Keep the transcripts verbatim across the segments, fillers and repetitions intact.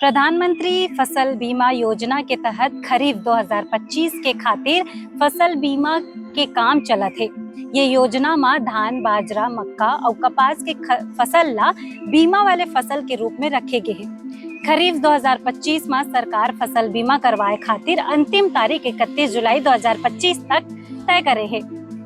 प्रधानमंत्री फसल बीमा योजना के तहत खरीफ दो हज़ार पच्चीस के खातिर फसल बीमा के काम चलत हे। ये योजना म धान, बाजरा, मक्का अउ कपास के ख-, फसल ला बीमा वाले फसल के रूप में रखे गे हे। खरीफ दो हज़ार पच्चीस म सरकार फसल बीमा करवाए खातिर अंतिम तारीख इकतीस जुलाई दो हज़ार पच्चीस तक तय करे हे।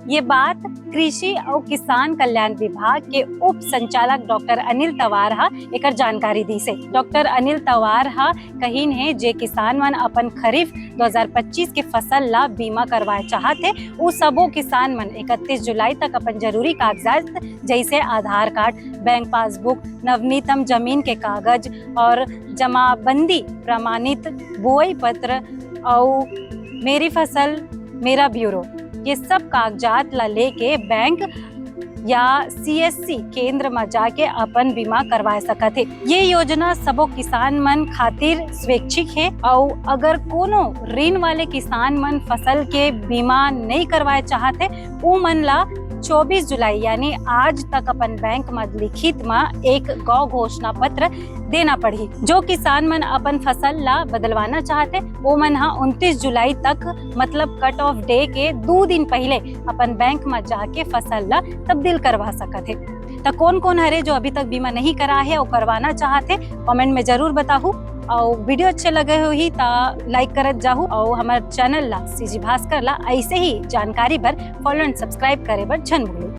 ये बात कृषि अउ किसान कल्याण विभाग के उप संचालक डॉक्टर अनिल तवार ह एकर जानकारी दीस हे। डॉक्टर अनिल तवार ह कहिन हे, जे किसान मन अपन खरीफ दो हज़ार पच्चीस के फसल ला बीमा करवाए चाहत हे, उ सबो किसान मन इकतीस जुलाई तक अपन जरूरी कागजात, जैसे आधार कार्ड, बैंक पासबुक, नवीनतम जमीन के कागज और जमाबंदी प्रमाणित, बुआई पत्र अउ मेरी फसल मेरा ब्यूरो, ये सब कागजात ला लेके बैंक या सीएससी केंद्र म जाके अपन बीमा करवा सकत हे। ये योजना सबो किसान मन खातिर स्वैच्छिक हे अउ अगर कोनो ऋण वाले किसान मन फसल के बीमा नइ करवाए चाहत हे, उमन ला चौबीस जुलाई यानी आज तक अपन बैंक म लिखित म एक गौ घोषणा पत्र देना पड़ही। जो किसान मन अपन फसल ला बदलवाना चाहत हे, ओमन ह उनतीस जुलाई तक, मतलब कट ऑफ डे के दू दिन पहले अपन बैंक म जाके फसल ला तब्दील करवा सकत हे। त कौन कौन हरे जो अभी तक बीमा नहीं करा हे और करवाना चाहत हे, कमेंट में जरूर बताहू। और वीडियो अच्छे लगे होही त लाइक करत जाहू और हमारे चैनल ला सीजी भास्कर ला ऐसे ही जानकारी बर फॉलो एंड सब्सक्राइब करे बर झन भूलू।